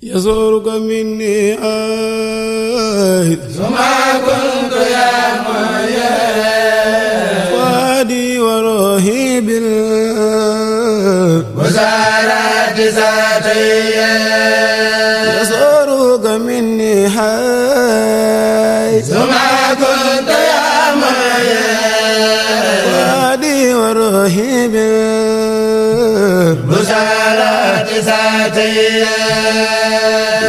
يزورك مني ما كنت يا مويا فادي وروحي بالبشارات ذاتية يزورك مني ما كنت يا مويا فادي وروحي بالبشارات ذاتية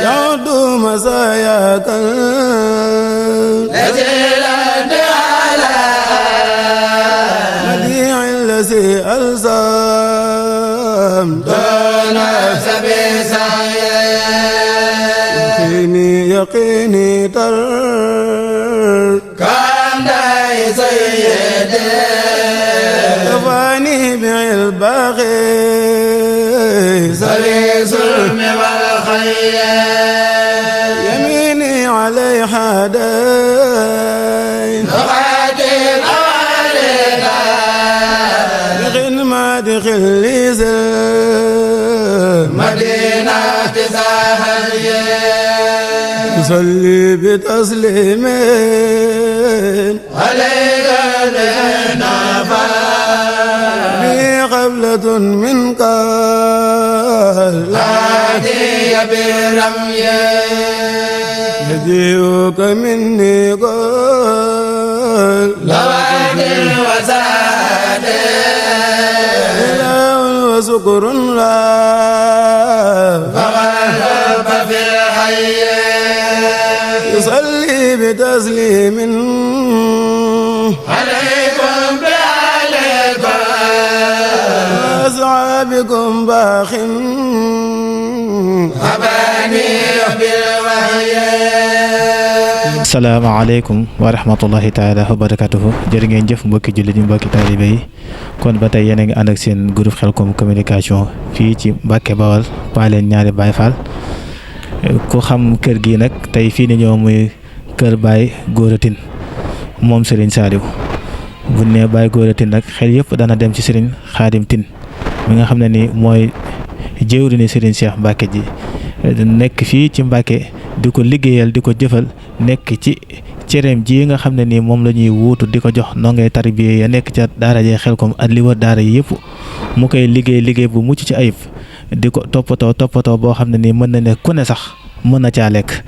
يعد مساياك نزلت على مديع الذي ألزم دون سبيل يقيني تر كان داي سيدي كفاني بالباغي سليس الم والخير يميني عليها دين نقاتل علينا دخل ما دخل لي مدينة ساحلية يصلي بتسليمين عليك لنفا لي قبلة من قال هادي برمية يجيئك مني قال لواد وزاد إله وشكر لا فغلب في الحي يصلي بتسليم عليكم بعليكم أصحابكم باخ أباني بالوحي asalaamaaleykum wa rahmatullahi taala wa barakatuhu jërë ngeen jëf mbokki jullit yi mbokki taalibe yi kon ba tey yéen a ngi ànd ak seen groupe Khelcom communication fii ci Mbàkke Bawal Paaleen ñaari Baay Faal ku xam kër gi nag tey fii ni ñëw muy kër Baay Góora Tine moom Serigne Saliou bu ne Baay Góora Tine nag xel yëpp dana dem ci Serigne Khadim Tine mi nga xam ne ni mooy jëwriñu Serigne Cheikh Mbacke ji nekk fii ci Mbacke di ko liggéeyal di ko jëfal nekk ci cereem ji nga xam ne nii moom la ñuy wuutu di ko jox ndongay tarbiya ya nekk ca daara jee Khelcom ak li wër daara yi yëpp mu koy liggéey bu mucc ci ayib di ko toppatoo boo xam ne nii mën na ne ku ne sax mën na caa lekk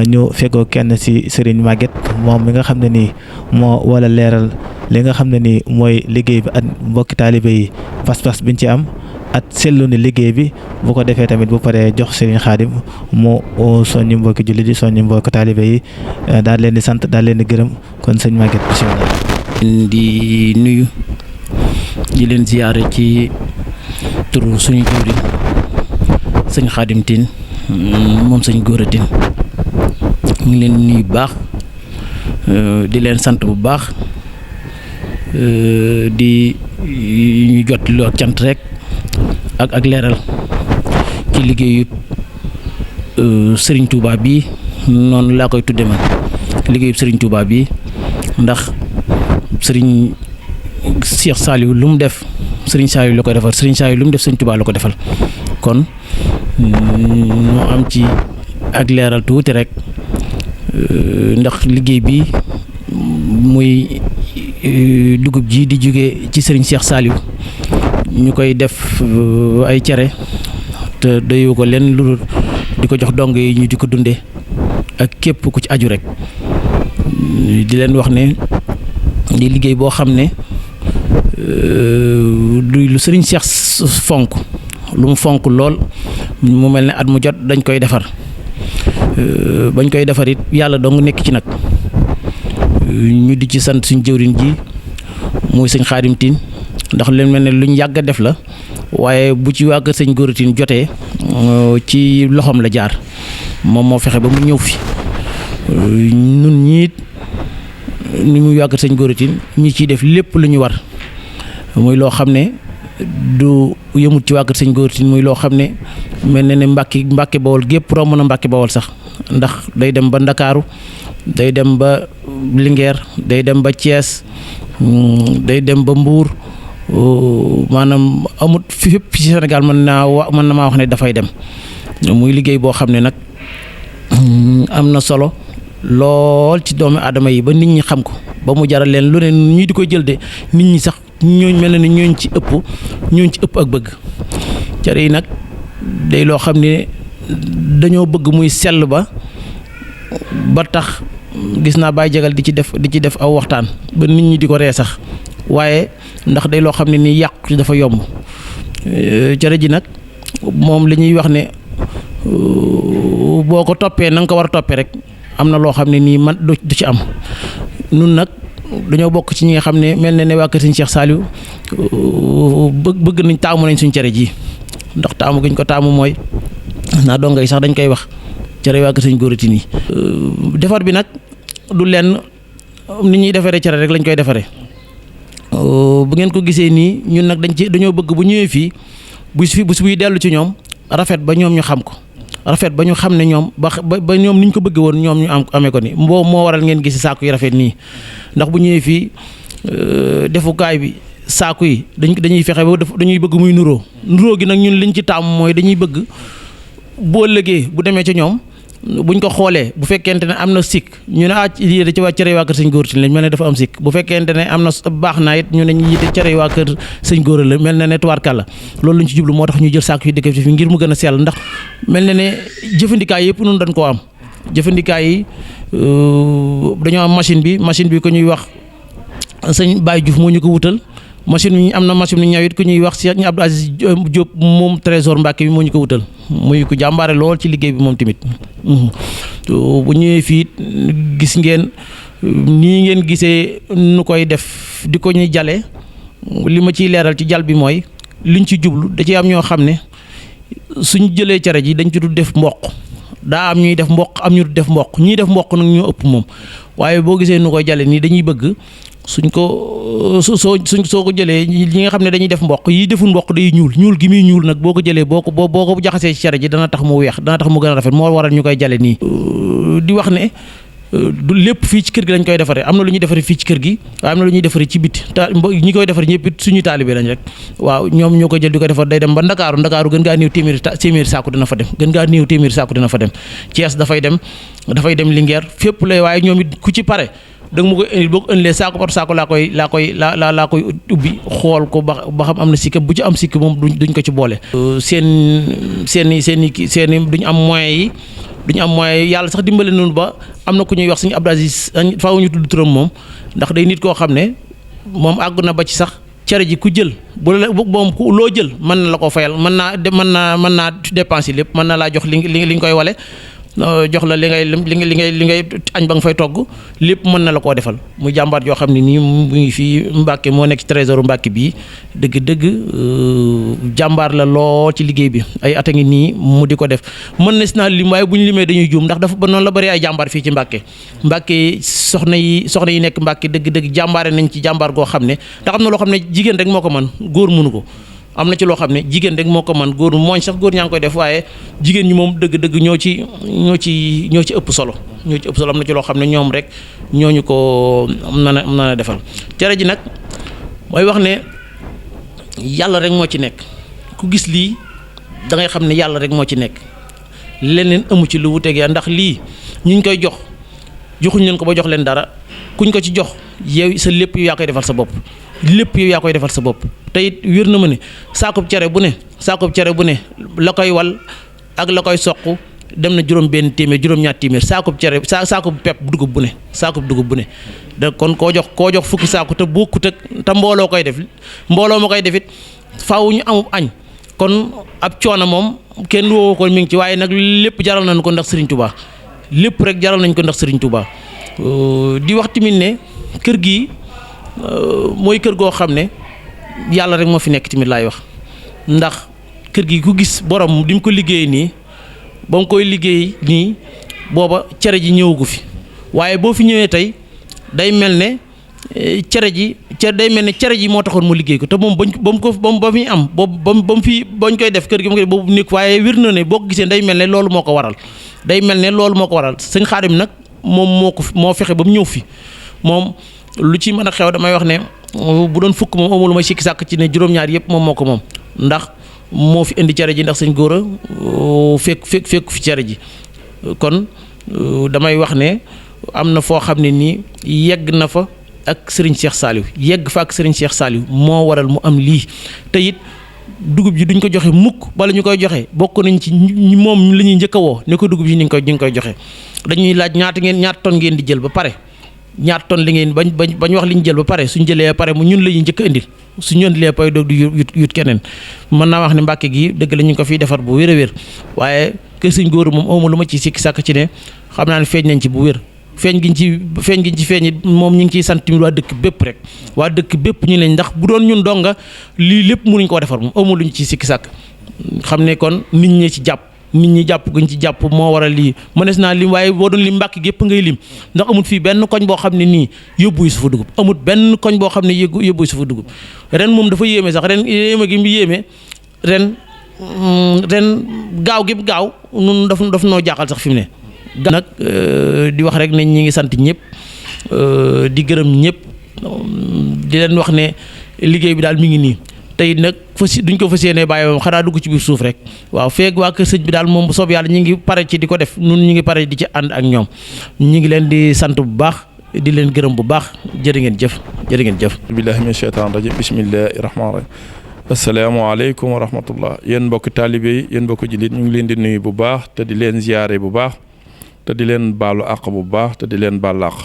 ñu feggoo kenn ci Serigne Maguette moom mi nga xam ne nii moo wala leeral li nga xam ne nii mooy liggéey bi ak mbokki taalibe yi pas-pas biñ ci am at seetlu ni liggéey bi bu ko defee tamit bu paree jox Serigne Khadim mu soññi mbokki jullit yi soññi mbokki taalibe yi daal leen di sant daal leen di gërëm kon sëñ Maguette bismillah di nuyu di leen ziyaare ci turu suñu jëwriñ sëñ Khadim Tine moom sëñ Góora Tine ñu ngi leen nuyu bu baax di leen sant bu baax di ñu jot loo cant rek ak leeral ci liggéeyu Serigne Touba bi noonu laa koy tudde man liggéeyu Serigne Touba bi ndax Serigne Cheikh Saliou lu mu def Serigne Saliou la koy defal Serigne Saliou lu mu def Serigne Touba la ko defal kon moo am ci ak leeral tuuti rek ndax liggéey bi muy dugub ji di jóge ci Serigne Cheikh Saliou ñu koy def ay cere te doyu ko leen lu di ko jox dong yi ñu di ko dunde ak képp ku ci aju rek di leen wax ne di liggéey boo xam ne du lu Serigne Cheikh fonk lu mu fonk lool mu mel ne at mu jot dañ koy defar bañ koy defar it yàlla dong nekk ci nag ñu di ci sant suñ jëwriñ ji muy sëñ Khadim Tine ndax leen mel ne luñ yàgg a def la waaye bu ci wàgg sëñ Góora Tine jotee ci loxoom la jaar moom moo fexe ba mu ñëw fi nun ñiit ni muy wàgg sëñ Góora Tine ñi ciy def lépp lu ñu war muy loo xam ne du yëmut ci wàgg sëñ Góora Tine muy loo xam ne mel na ne Mbàkke Bawol gépp romb na Mbàkke Bawol sax ndax day dem ba Ndakaaru day dem ba Linguère day dem ba Thiès day dem ba Mbuur maanaam amut fépp ci Sénégal mën na maa wax ne dafay dem muy liggéey boo xam ne nag am na solo lool ci doomu aadama yi ba nit ñi xam ko ba mu jaral leen lu ne ñii di ko jël de nit ñi sax ñooñ mel na ni ñooñ ci ëpp ak bëgg cere yi nag day loo xam ne dañoo bëgg muy sell ba tax gis naa Baye Jagal di ci def aw waxtaan ba nit ñi di ko ree sax waaye ndax day loo xam ne nii yàqu dafa yomb cere ji nag moom li ñuy wax ne boo ko toppee na nga ko war a toppee rek am na loo xam ne nii man du ci am nun nag dañoo bokk ci ñi nga xam ne mel na ne waa kër Sëñ Cheikh Saliou bëgg nañ taamu nañ suñ cere ji ndax taamu giñ ko taamu mooy naa donga yi sax dañ koy wax cere waa kër Sëñ Góora Tine yi defar bi nag du lenn ni ñuy defaree cere rek lañ koy defaree bu ngeen ko gisee nii ñun nag dañoo bëgg bu ñëwee fii bu buy dellu ci ñoom rafet ba ñoom ñu xam ko rafet ba ñu xam ne ñoom ba ñoom niñ ko bëgg woon ñoom ñu amee ko ni moo waral ngeen gis saaku yi rafet nii ndax bu ñëwee fii defukaay bi saaku yi dañuy fexe ba dañuy bëgg muy nuroo gi nag ñun liñ ci taamu mooy dañuy bëgg boo ëllëgee bu demee ci ñoom buñ ko xoolee bu fekkente ne am na sikk ñu ne lii da ci waa cere waa kër Sëñ Góora Tine lañ mel ne dafa am sikk bu fekkente ne am na baax naa it ñu ne ñi de cere waa kër Sëñ Góora la mel na ne tubaarkàlla loolu lañ ci jublu moo tax ñu jël sàkk yu dëkk fi ngir mu gën a sell ndax mel na ne jëfandikaay yëpp noonu dañ koo am jëfandikaay yi dañoo am machine bi ko ñuy wax sëñ Baye Diouf moo ñu ko wutal machine bi am na machine bi ñaw it ku ñuy wax Cheikh ñu Abdou Aziz Diop moom Trésor Mbacke bi moo ñu ko wutal muy ko jàmbaare lool ci liggéey bi moom tamit bu ñëwee fii gis ngeen nii ngeen gisee nu koy def di ko ñuy jale li ma ciy leeral ci jal bi mooy liñ ci jublu da ci am ñoo xam ne suñ jëlee cere ji dañ ci du def mboq daa am ñuy def mboq am ñu du def mboq ñiy def mboq nag ñoo ëpp moom waaye boo gisee nu koy jale nii dañuy bëgg soo ko jëlee ñi nga xam ne dañuy def mboq yi deful mboq day ñuul gi muy ñuul nag boo ko jëlee boo ko jaxasee ci cere ji dana tax mu weex dana tax mu gën a rafet moo waral ñu koy jale nii di wax ne du lépp fii ci kër gi lañ koy defaree am na lu ñuy defaree fii ci kër gi waaye am na lu ñuy defaree ci biti ñi koy defaree ñëpp it suñuy taalibe lañ rek waaw ñoom ñoo koy jël di ko defar day dem ba Ndakaaru gën ngaa néew téeméeri saaku dina fa dem Thiès dafay dem Linguère fépp lay waaye ñoom it ku ci pare danga ma koy indil boo ko indilee saako par saako laa koy ubbi xool ko ba xam am na sikk bu ci am sikk moom duñ ko ci boole. seen duñ am moyens yi yàlla sax dimbale noonu ba am na ku ñuy wax suñu Abdou Aziz faaw ñu tudd turam moom ndax day nit koo xam ne moom àgg na ba ci sax cere ji ku jël moom loo jël mën na la ko fayal mën naa dépenser lépp mën na laa jox li nga koy wale jox la li ngay añ ba nga fay togg lépp mën na la koo defal muy jàmbaar yoo xam ne nii mu ngi fii Mbàkke moo nekk ci trésor Mbàkke bii dëgg jàmbaar la lool ci liggéey bi ay at a ngi nii mu di ko def mën na si naa lim waaye bu ñu limee dañuy juum ndax dafa ba noonu la bëri ay jàmbaar fii ci Mbàkke soxna yi nekk Mbàkke dëgg jàmbaare nañ ci jàmbaar goo xam ne ndax am na loo xam ne jigéen rek moo ko mën góor mënu ko am na ci loo xam ne jigéen rek moo ko man góor mooñ sax góor ñaa ngi koy def waaye jigéen ñi moom dëgg ñoo ci ëpp solo am na ci loo xam ne ñoom rek ñooñu ko mën a defal cere ji nag mooy wax ne yàlla rek moo ci nekk ku gis lii da ngay xam ne yàlla rek moo ci nekk leneen amu ci lu wuteeg ya ndax lii ñi ñu koy joxuñ leen ko ba jox leen dara kuñ ko ci jox yow sa lépp yow yaa koy defal sa bopp te it wér na ma ne saakub cere bu ne la koy wal ak la koy soq dem na juróom-benn téeméer juróom-ñaar téeméer saakub cere saakub pepp dugub bu ne da kon koo jox fukki saaku te bokkut ak te mbooloo ma koy defit faaw ñu amub añ kon ab coono moom kenn woo ko mi ngi ci waaye nag lépp jaral nañ ko ndax Serigne Touba lépp rek jaral nañ ko ndax Serigne Touba di wax tamit ne kër gi mooy kër goo xam ne yàlla rek moo fi nekk tamit laay wax ndax kër gi ku gis borom di mu ko liggéey nii ba mu koy liggéey nii booba cere ji ñëwagu fi waaye boo fi ñëwee tey day mel ne cere ji moo taxoon mu liggéey ko te moom ba muy am bañ koy def kër gi ma boobu nekk waaye wér na ne boo ko gisee day mel ne loolu moo ko waral sëñ Xaadim nag moom moo fexe ba mu ñëw fi moom lu ci mën a xew damay wax ne bu doon fukk moom amul may sikki sàkk ci ne juróom-ñaar yëpp moom moo ko moom ndax moo fi indi cere ji ndax sëñ Gora fekk fi cere ji kon damay wax ne am na foo xam ne nii yegg na fa ak Serigne Cheikh Saliou yegg fa ak Serigne Cheikh Saliou moo waral mu am lii te it dugub ji duñ ko joxe mukk bala ñu koy joxe bokk nañ ci moom la ñuy njëkk a woo ne ko dugub ji ñu ngi koy joxe dañuy laaj ñaata tonne ngeen di jël ba pare ñaata tonne li ngeen bañ wax li ñu jël ba pare suñ jëlee ba pare mu ñun la ñuy njëkk a indil suñu indilee pay doog di yut keneen mën naa wax ne Mbàkke gi dëgg la ñu ko fiy defar bu wér a wér waaye kër sëñ Gora moom awma lu ma ci sikki sàkk ci ne xam naa ne feeñ nañ ci bu wér feeñ giñ ci feeñ moom ñu ngi ciy sant waa dëkk bépp rek waa dëkk bépp ñu leen ndax bu doon ñun donga lii lépp mënuñ koo defar moom awma luñ ci sikki sàkk xam ne kon nit ñi ci jàpp nit ñi jàpp guñ ci jàpp moo waral lii mënees naa lim waaye boo doon lim Mbàkke gépp ngay lim ndax amut fii benn koñ boo xam ne nii yóbbuy su fa dugub amut benn koñ boo xam ne yóbbuy su fa dugub ren moom dafa yéeme sax ren yéeme gi mu yéeme ren gaaw gi gaaw nun daf noo jaaxal sax fi mu ne nag di wax rek ne ñi ngi sant ñëpp di gërëm ñëpp di leen wax ne liggéey bi daal mi ngi nii tey nag duñ ko fas yéenee bàyyi moom xanaa dugg ci biir suuf rek waaw feeg waa kër sëñ bi daal moom bu soob yàlla ñi ngi pare ci di ko def nun ñi ngi pare di ci ànd ak ñoom ñi ngi leen di sant bu baax di leen gërëm bu baax jërë ngeen jëf billahi min shaytaan rajim bismillahi rahmaani rahim asalaamaaleykum wa rahmatullah yéen mbokki taalibe yi yéen mbokki jullit ñu ngi leen di nuyu bu baax te di leen ziyaare bu baax te di leen baalu àq bu baax te di leen baal àq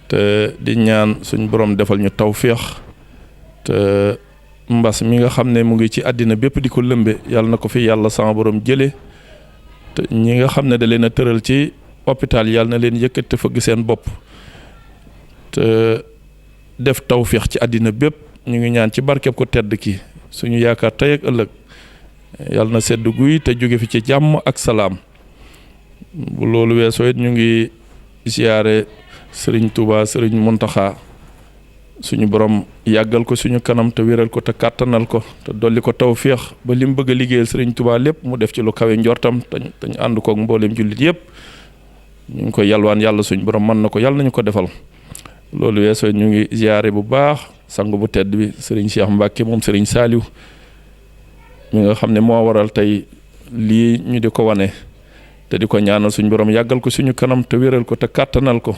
te di ñaan suñ borom defal ñu tawféex te mbas mi nga xam ne mu ngi ci àddina bépp di ko lëmbe yàlla na ko fi yàlla sama borom jële te ñi nga xam ne da leen a tëral ci hôpital yàlla na leen yëkkat te fëgg seen bopp te def tawféex ci àddina bépp ñu ngi ñaan ci barkeb ko tedd ki suñu yaakaar tey ak ëllëg yàlla na sedd guy te jóge fi ci jàmm ak salaam bu loolu weesoo it ñu ngi siyaare sëriñ Touba sëriñ Mountakha suñu borom yàggal ko suñu kanam te wéral ko te kàttanal ko te dolli ko tawféex ba li mu bëgg a liggéeyal sëriñ Touba lépp mu def ci lu kawe njortam te ñu ànd koog mboolem jullit yëpp ñu ngi koy yalwaan yàlla suñu borom mën na ko yàlla nañu ko defal. loolu weesoo ñu ngi ziyaare bu baax sang bu tedd bi sëriñ Cheikh Mbacke moom sëriñ Saliou mi nga xam ne moo waral tey lii ñu di ko wane te di ko ñaanal suñu borom yàggal ko suñu kanam te wéral ko te kàttanal ko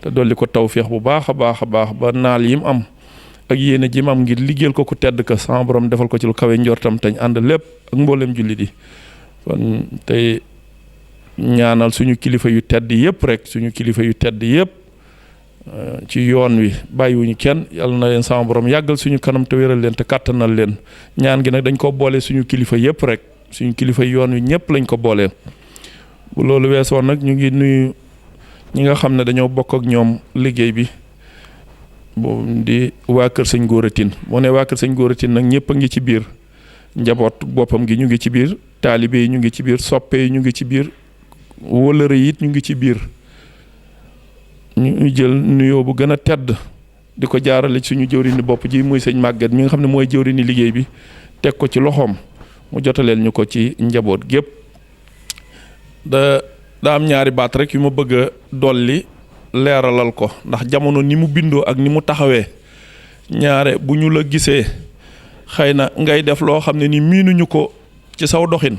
te dolli ko tawféex bu baax a baax ba naal yi mu am ak yéene ji mu am ngir liggéeyal ko ku tedd ka sama borom defal ko ci lu kawe njortam te ñu ànd lépp ak mboolem jullit yi kon tey ñaanal suñu kilifa yu tedd yëpp rek suñu kilifa yu tedd yëpp ci yoon wi bàyyiwuñu kenn yàlla na leen sama borom yàggal suñu kanam te wéral leen te kàttanal leen ñaan gi nag dañ ko boole suñu kilifa yëpp rek suñu kilifa yoon wi ñëpp lañ ko booleel. bu loolu weesoo nag ñu ngi nuyu ñi nga xam ne dañoo bokk ak ñoom liggéey bi boobu di waa kër sëñ Gora Tine moo ne waa kër sëñ Gora Tine nag ñëpp a ngi ci biir njaboot boppam gi ñu ngi ci biir taalibe yi ñu ngi ci biir soppe yi ñu ngi ci biir wëllëre yi it ñu ngi ci biir ñu jël nuyoo bu gën a tedd di ko jaarale suñu jëwriñu bopp ji muy sëñ Maguette mi nga xam ne mooy jëwriñu liggéey bi teg ko ci loxoom mu jotaleel ñu ko ci njaboot gépp daa am ñaari baat rek yu ma bëgg a dolli leeralal ko ndax jamono ni mu bindoo ak ni mu taxawee ñaare bu ñu la gisee xëy na ngay def loo xam ne ni miinuñu ko ci saw doxin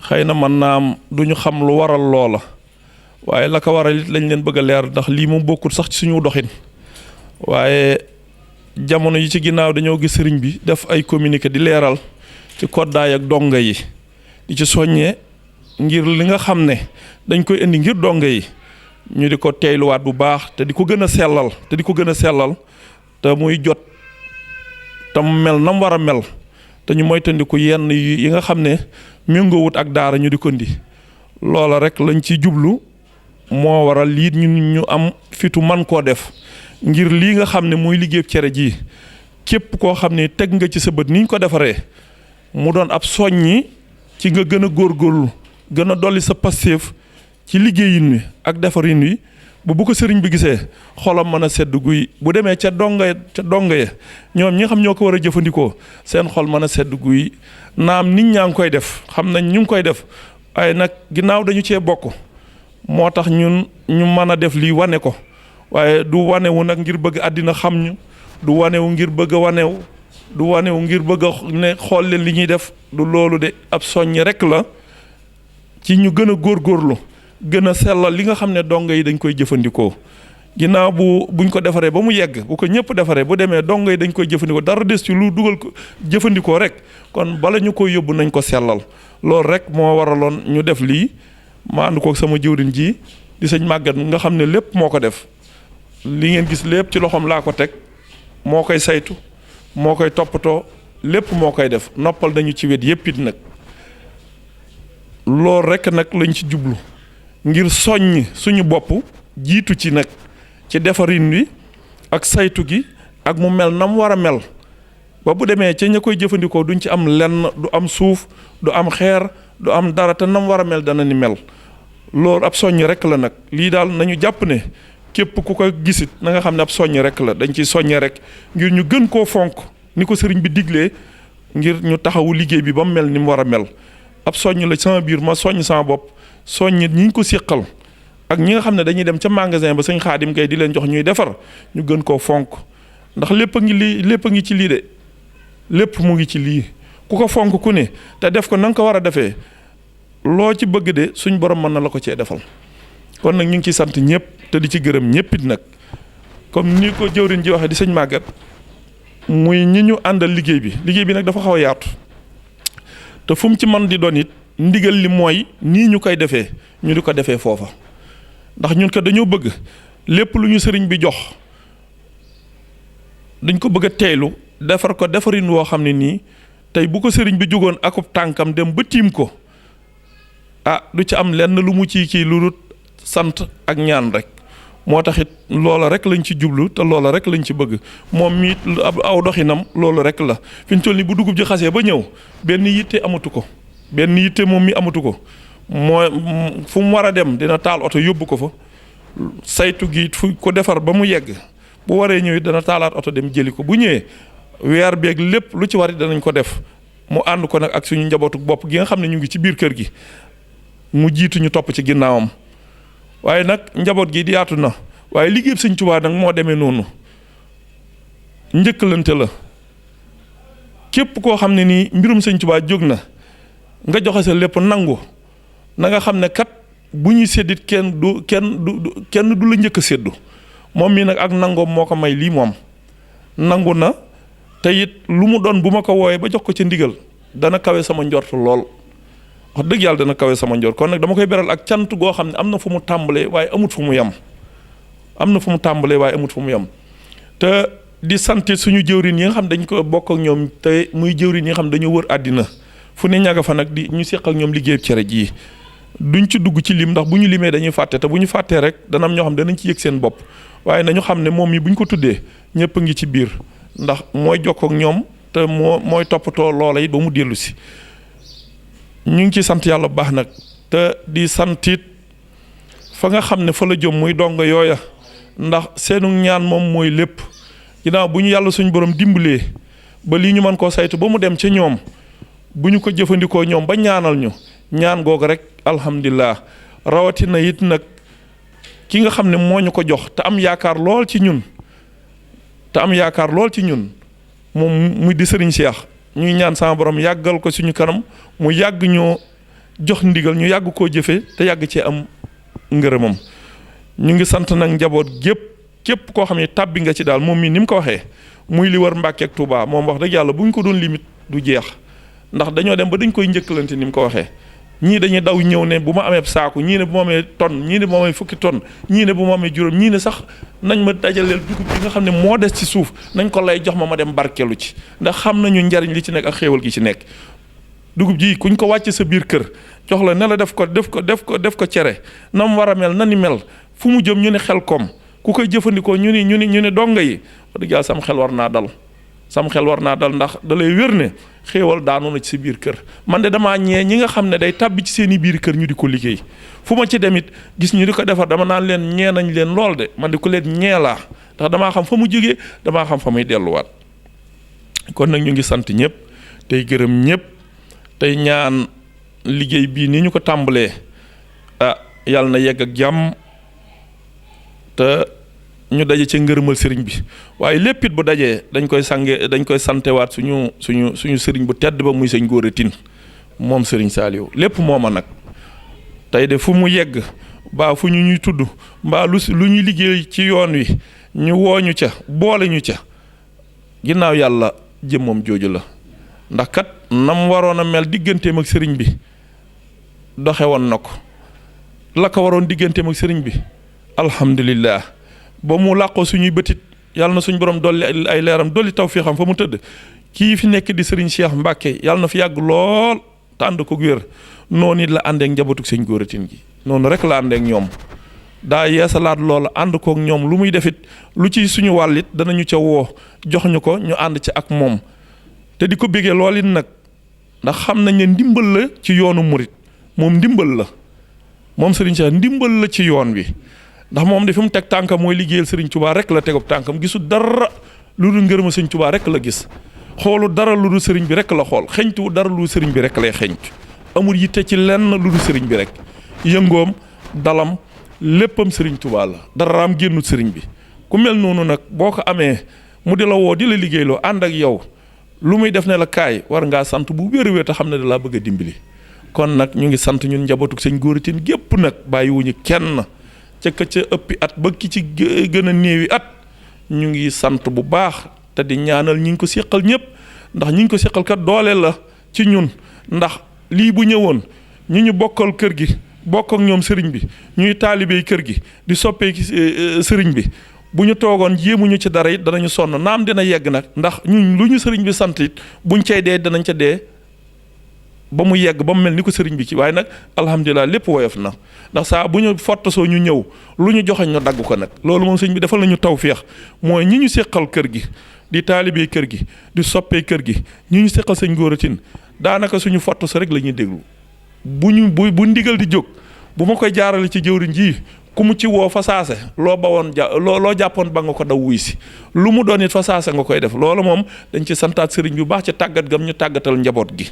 xëy na mën naa am duñu xam lu waral loola waaye la ko waral it lañ leen bëgg a leer ndax lii moom bokkul sax ci suñu doxin waaye jamono yi ci ginnaaw dañoo gis sëriñ bi def ay communiqué di leeral ci koddaay ak donga yi di ci soññee ngir li nga xam ne dañ koy indi ngir donga yi ñu di ko teyluwaat bu baax te di ko gën a sellal te muy jot te mu mel na mu war a mel te ñu moytandiku yenn yi nga xam ne méngoowut ak daara ñu di ko indi loola rek lañ ci jublu moo waral lii ñu am fitu man koo def ngir lii nga xam ne muy liggéey cere ji képp koo xam ne teg nga ci sa bët ni ñu ko defaree mu doon ab soññi ci nga gën a góorgóorlu gën a dolli sa pastéef ci liggéeyin wi ak defarin wi bu ko sëriñ bi gisee xolam mën a sedd guy bu demee ca donga ya ñoom ñi nga xam ñoo ko war a jëfandikoo seen xol mën a sedd guy naam nit ñaa ngi koy def xam nañ ñu ngi koy def waaye nag ginnaaw dañu cee bokk moo tax ñun ñu mën a def lii wane ko waaye du wanewu nag ngir bëgg àddina xam ñu du wanewu ngir bëgg a wanewu du wanewu ngir bëgg a ne xool leen li ñuy def du loolu de ab soññ rek la ci ñu gën a góorgóorlu gën a sellal li nga xam ne dongo yi dañ koy jëfandikoo ginnaaw buñ ko defaree ba mu yegg bu ko ñëpp defaree bu demee dongo yi dañ koy jëfandikoo dara des ci lu dugal ko jëfandikoo rek kon bala ñu koy yóbbu nañ ko sellal loolu rek moo waraloon ñu def lii ma ànd kook sama jëwriñ ji di sëñ Màggat nga xam ne lépp moo ko def li ngeen gis lépp ci loxoom laa ko teg moo koy saytu moo koy toppatoo lépp moo koy def noppal dañu ci wet yépp it nag loolu rek nag lañ ci jublu ngir soññ suñu bopp jiitu ci nag ci defarin wi ak saytu gi ak mu mel na mu war a mel ba bu demee ca ña koy jëfandikoo duñ ci am lenn du am suuf du am xeer du am dara te na mu war a mel dana ni mel loolu ab soññ rek la nag lii daal nañu jàpp ne képp ku ko gisit na nga xam ne ab soññ rek la dañ ciy soññe rek ngir ñu gën koo fonk ni ko sëriñ bi diglee ngir ñu taxawu liggéey bi ba mu mel ni mu war a mel ab soññ la sama biir ma soññ sama bopp soññ ñi ñu ko séqal ak ñi nga xam ne dañuy dem ca magasin ba sëñ Xaadim Gay di leen jox ñuy defar ñu gën koo fonk ndax lépp a ngi ci lii de lépp mu ngi ci lii ku ko fonk ku ne te def ko na nga ko war a defee loo ci bëgg de suñ borom mën na la ko cee defal kon nag ñu ngi ciy sant ñëpp te di ci gërëm ñëpp it nag comme ni ko jëwriñ ji waxee di sëñ Màggat muy ñi ñu àndal liggéey bi nag dafa xaw a yaatu te fu mu ci man di doon it ndigal li mooy nii ñu koy defee ñu di ko defee foofa ndax ñun ko dañoo bëgg lépp lu ñu sëriñ bi jox dañ ko bëgg a teeylu defar ko defarin woo xam ne nii tey bu ko sëriñ bi jugoon akub tànkam dem ba tiim ko du ci am lenn lu mu ci kii lu dul sant ak ñaan rek moo taxit loola rek lañ ci jublu te loola rek lañ ci bëgg moom mii aw doxinam loolu rek la fi ñu toll nii bu dugub ji xasee ba ñëw benn yitte amatu ko benn yitte moom mi amatu ko moo fu mu war a dem dina taal oto yóbbu ko fa saytu gi fu ko defar ba mu yegg bu waree ñëw dana taalaat oto dem jëli ko bu ñëwee weer beeg lépp lu ci war danañ ko def mu ànd ko nag ak suñu njabootu bopp gi nga xam ne ñu ngi ci biir kër gi mu jiitu ñu topp ci ginnaawam waaye nag njaboot gi di yaatu na waaye liggéey Sëñ Tuubaa nag moo demee noonu njëkkalante la képp koo xam ne nii mbirum Sëñ Tuubaa jóg na nga joxe sa lépp nangu na nga xam ne kat bu ñuy séddit kenn du la njëkk a séddu moom mii nag ak nangoom moo ko may lii moom nangu na te it lu mu doon bu ma ko wooyee ba jox ko ci ndigal dana kawe sama njort lool wax dëgg yàlla dana kawe sama njort kon nag dama koy beral ak cant goo xam ne am na fu mu tàmbalee waaye amut fu mu yem te di sant suñu jëwriñ yi nga xam dañ ko bokk ak ñoom te muy jëwriñ yi nga xam dañoo wër àddina fu ne ñaga fa nag di ñu seq ak ñoom liggéey cere ji duñ ci dugg ci lim ndax bu ñu limee dañuy fàtte te bu ñu fàttee rek dana am ñoo xam danañ ci yëg seen bopp waaye nañu xam ne moom mi bu ñu ko tuddee ñëpp a ngi ci biir ndax mooy jokkoo ak ñoom te mooy toppatoo loola it ba mu dellu si ñu ngi ci sant yàlla bu baax nag te di santit fa nga xam ne fa la jëm muy dong yooya ndax seenu ñaan moom mooy lépp ginnaaw bu ñu yàlla suñu borom dimbalee ba lii ñu mën koo saytu ba mu dem ca ñoom bu ñu ko jëfandikoo ñoom ba ñaanal ñu ñaan googu rek alhamdulilah rawatina it nag ki nga xam ne moo ñu ko jox te am yaakaar lool ci ñun moom muy di sëriñ Cheikh ñuy ñaan sama borom yàggal ko suñu kanam mu yàgg ñoo jox ndigal ñu yàgg koo jëfe te yàgg cee am ngërëmam ñu ngi sant nag njaboot képp koo xam ne tàbbi nga ci daal moom mii ni mu ko waxee muy li war Mbàkke ak Touba moom wax dëgg yàlla bu ñu ko doon limite du jeex ndax dañoo dem ba dañ koy njëkkalante ni mu ko waxee ñii dañuy daw ñëw ne bu ma amee saaku ñii ne bu ma amee tonne ñii ne bu ma amee fukki tonne ñii ne bu ma amee juróom ñii ne sax nañ ma dajaleel dugub bi nga xam ne moo des ci suuf nañ ko lay jox ma dem barkeelu ci ndax xam nañu njariñ li ci nekk ak xéewal gi ci nekk dugub ji kuñ ko wàcce sa biir kër jox la ne la def ko cere na mu war a mel na ni mel fu mu jëm ñu ne xel koom ku koy jëfandikoo ñu ne donga yi wax dëgg yàlla sam xel war naa dal ndax da lay wér ne xéewal daanu na ci si biir kër man de damaa ñee ñi nga xam ne day tàbbi ci seen i biir kër ñu di ko liggéey fu ma ci demit gis ñu di ko defar dama naan leen ñee nañ leen lool de man di ko leen ñee laa ndax damaa xam fa mu jógee damaa xam fa muy delluwaat kon nag ñu ngi sant ñëpp tey gërëm ñëpp tey ñaan liggéey bii ni ñu ko tàmbalee yàlla na yegg ak jàmm te ñu daje ci ngërëmal sëriñ bi waaye lépp it bu dajee dañ koy santewaat suñu sëriñ bu tedd ba muy sëñ Góora Tine moom sëriñ Saliou lépp mooma nag tey de fu mu yegg baa fu ñu ñuy tudd mbaa lu ñuy liggéey ci yoon wi ñu wooñu ca boole ñu ca ginnaaw yàlla jëmmam jooju la ndax kat nam waroon a mel digganteem ak sëriñ bi doxe woon na ko la ko waroon digganteem ak sëriñ bi alhamdulillah ba mu làqoo suñuy bëtit yàlla na suñ borom dolli ay leeram dolli tawfiixam fa mu tëdd kii fi nekk di sëriñ Cheikh Mbacke yàlla na fi yàgg lool te ànd ko wér noonu it la àndeek njabootuk sëñ Góora Tine gi noonu rek la àndeek ñoom daa yeesalaat loola ànd kook ñoom lu muy defit lu ci suñu wàllit danañu ca woo jox ñu ko ñu ànd ci ak moom te di ko béggee lool it nag ndax xam nañ ne ndimbal la ci yoonu murit moom ndimbal la moom Serigne Cheikh ndimbal la ci yoon wi ndax moom de fi mu teg tànkam mooy liggéeyal Serigne Touba rek la tegub tànkam gisul dara lu dul ngërëma Serigne Touba rek la gis xoolu dara lu dul Serigne bi rek la xool xeñtu dara lu dul Serigne bi rek lay xeñtu amul yitte ci lenn lu dul Serigne bi rek yëngoom dalam léppam Serigne Touba la daraam génnut Serigne bi ku mel noonu nag boo ko amee mu di la woo di la liggéeyloo ànd ak yow lu muy def ne la kaay war ngaa sant bu wér-wér te xam ne da laa bëgg a dimbali kon nag ñu ngi sant ñun njabootu sëñ Góora Tine gépp nag bàyyiwuñu kenn ca ëppi at ba ki ci gën a néewi at ñu ngi sant bu baax te di ñaanal ñi ngi ko séqal ñëpp ndax ñi ngi ko séqal kat doole la ci ñun ndax lii bu ñëwoon ñu bokkal kër gi bokk ak ñoom sëriñ bi ñuy taalibey kër gi di soppee sëriñ bi bu ñu toogoon jéemuñu ci dara it danañu sonn naam dina yegg nag ndax ñun lu ñu sëriñ bi sant it buñ cay dee danañ ca dee ba mu yegg ba mu mel ni ko sëriñ bi ci waaye nag alhamdulilah lépp woyof na ndax saa bu ñu fottasoo ñu ñëw lu ñu joxañ ñu dagg ko nag loolu moom sëriñ bi defal nañu tawféex mooy ñi ñu séqal kër gi di taalibey kër gi di soppee kër gi ñi ñu séqal sëñ Góora Tine daanaka suñu fottaso rek la ñuy déglu bu ndigal di jóg bu ma koy jaarale ci jëwriñ ji ku mu ci woo fa saase loo bawoon loo jàppoon ba nga ko daw wuy si lu mu doon it fa saase nga koy def loolu moom dañ ci santaat sëriñ bu baax ci tàggat gam ñu tàggatal njaboot gi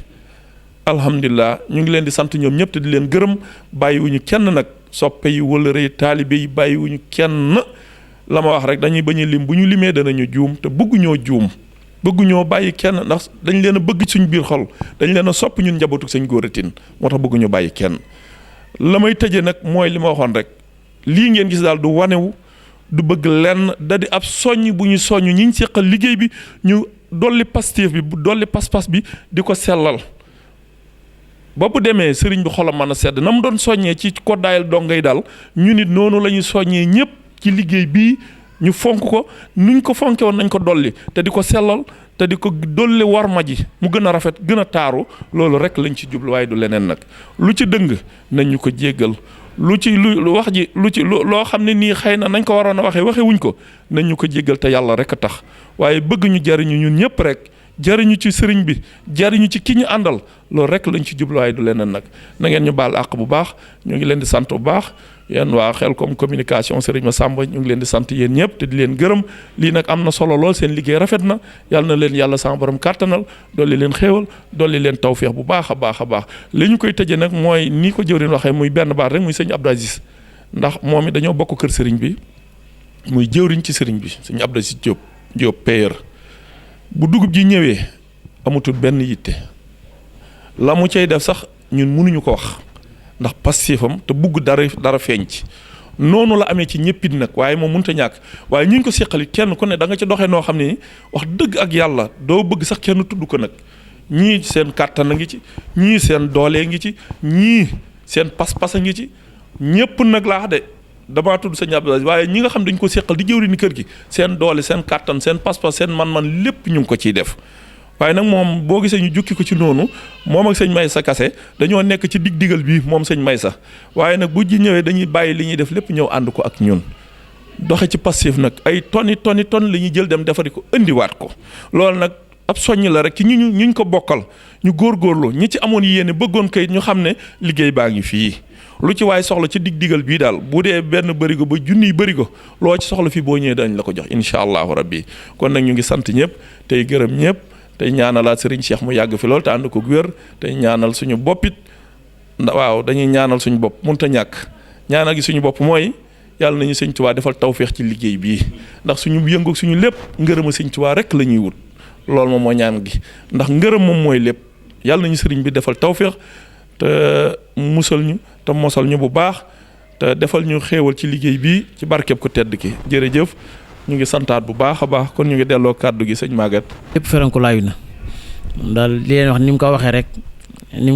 alhamdulilah ñu ngi leen di sant ñoom ñëpp te di leen gërëm bàyyiwuñu kenn nag soppe yi wëllëre yi taalibe yi bàyyiwuñu kenn la ma wax rek dañuy bañ a lim bu ñu limee danañu juum te bëgguñoo juum bëgguñoo bàyyi kenn ndax dañ leen a bëgg suñ biir xol dañ leen a sopp ñun njabootu sëñ Góora Tine moo tax bëgguñu bàyyi kenn la may tëje nag mooy li ma waxoon rek lii ngeen gis daal du wanewu du bëgg lenn da di ab soññ bu ñu soññ ñi ñu seqal liggéey bi ñu dolli pastéef bi dolli pas-pas bi di ko sellal ba bu demee sëriñ bi xolam mën a sedd na mu doon soññee ci koddaayal dongay daal ñu nit noonu la ñuy soññee ñëpp ci liggéey bii ñu fonk ko nuñ ko fonke woon nañ ko dolli te di ko sellal te di ko dolli warma ji mu gën a rafet gën a taaru loolu rek lañ ci jublu waaye du leneen nag lu ci dëng nañ ñu ko jéggal lu wax ji loo xam ne nii xëy na nañ ko waroon a waxee wuñ ko nañ ñu ko jéggal te yàlla rek a tax waaye bëgg ñu jariñu ñun ñëpp rek jariñu ci sëriñ bi jariñu ci ki ñu àndal loolu rek lañ ci jublu waaye du leneen nag na ngeen ñu baal àq bu baax ñu ngi leen di sant bu baax yéen waa Khelcom communication Serigne Massamba ñu ngi leen di sant yéen ñëpp te di leen gërëm lii nag am na solo lool seen liggéey rafet na yàlla na leen yàlla sama borom kàttanal dolli leen xéewal dolli leen tawféex bu baax a baax a baax li ñu koy tëjee nag mooy ni ko jëwriñ waxee muy benn baat rek muy sëñ Abdou Aziz ndax moom it dañoo bokk kër sëriñ bi muy jëwriñ ci sëriñ bi sëñ Abdou Aziz Diop payeur bu dugub ji ñëwee amatul benn yitte la mu cay def sax ñun mënuñu ko wax ndax passifam te bugg dara feeñ ci noonu la amee ci ñëppit nag waaye moom mënut a ñàkk waaye ñu ngi ko seqali kenn ku ne da nga ci doxee noo xam ne wax dëgg ak yàlla doo bëgg sax kenn tudd ko nag ñii seen kàttan a ngi ci ñii seen doolee ngi ci ñii seen pas-pas a ngi ci ñëpp nag laa de damaa tudd sëñ Abdou Aziz waaye ñi nga xam dañ ko seqal di jëwri ni kër gi seen doole seen kàttan seen pas-pas seen man-man lépp ñu ngi ko ciy def waaye nag moom boo gisee ñu jukki ko ci noonu moom ak sëñ Maysa Kase dañoo nekk ci dig-digal bii moom sëñ Maysa waaye nag bu ji ñëwee dañuy bàyyi li ñuy def lépp ñëw ànd ko ak ñun doxe ci passif nag ay tonni la ñuy jël dem defari ko indiwaat ko loolu nag ab soññ la rek ci ñu ko bokkal ñu góorgóorlu ñi ci amoon yéene bëggoon kayit ñu xam ne liggéey baa ngi fii lu ci waaye soxla ci dig-digal bii daal bu dee benn bërigo ba junniy bërigo loo ci soxla fii boo ñëwee dañ la ko jox incha allahu rabbi kon nag ñu ngi sant ñëpp tey gërëm ñëpp tey ñaanalaat Serigne Cheikh mu yàgg fi lool te ànd ko wér tey ñaanal suñu boppit waaw dañuy ñaanal suñu bopp mënut a ñàkk ñaanal gi suñu bopp mooy yàlla nañu sëñ Tuubaa defal tawféex ci liggéey bii ndax suñu yëngu suñu lépp ngërëma sëñ Tuubaa rek la ñuy wut loolu moom moo ñaan gi ndax ngërëm moom mooy lépp yàlla nañu sëriñ bi defal tawféex te musal ñu te mosal ñu bu baax te defal ñu xéewal ci liggéey bii ci barkeb ko tedd ki jërëjëf ñu ngi santaat bu baax a baax kon ñu ngi delloo kàddu gi sëñ Maguette. lépp ferankulaayu na daal li leen wax ni mu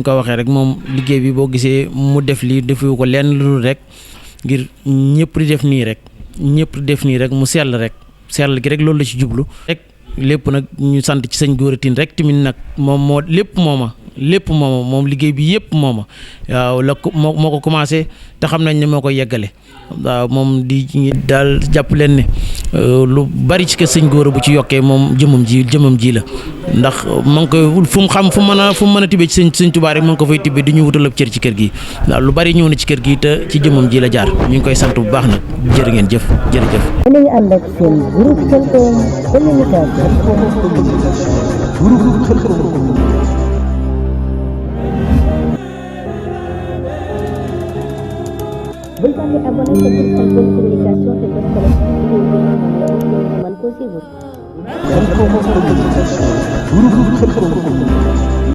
ko waxee rek moom liggéey bi boo gisee mu def lii defu ko lenn lu dul rek ngir ñëpp di def nii rek mu sell gi rek loolu la ci jublu rek lépp nag ñu sant ci sëñ Gora Tine rek tamit nag moom moo lépp mooma moom liggéey bi yëpp mooma waaw moo ko commencé te xam nañ ne moo koy yeggale waaw moom di daal jàpp leen ne lu bari ci kër sëñ Gora bu ci yokkee moom jëmam ji la ndax ma ngi koy fu mu mën a tibbee ci sëñ Tuubaa rek ma ngi ko fay tibbee di ñu wutal ab cër ci kër gi waaw lu bari ñëw na ci kër gi te ci jëmam ji la jaar ñu ngi koy sant bu baax nag jërë ngeen jëf jërëjëf. dinañu ànd ak seen groupe Khelcom communication. bul fàtte abonné sa groupe Khelcom communication te bës ko mën koo suivre.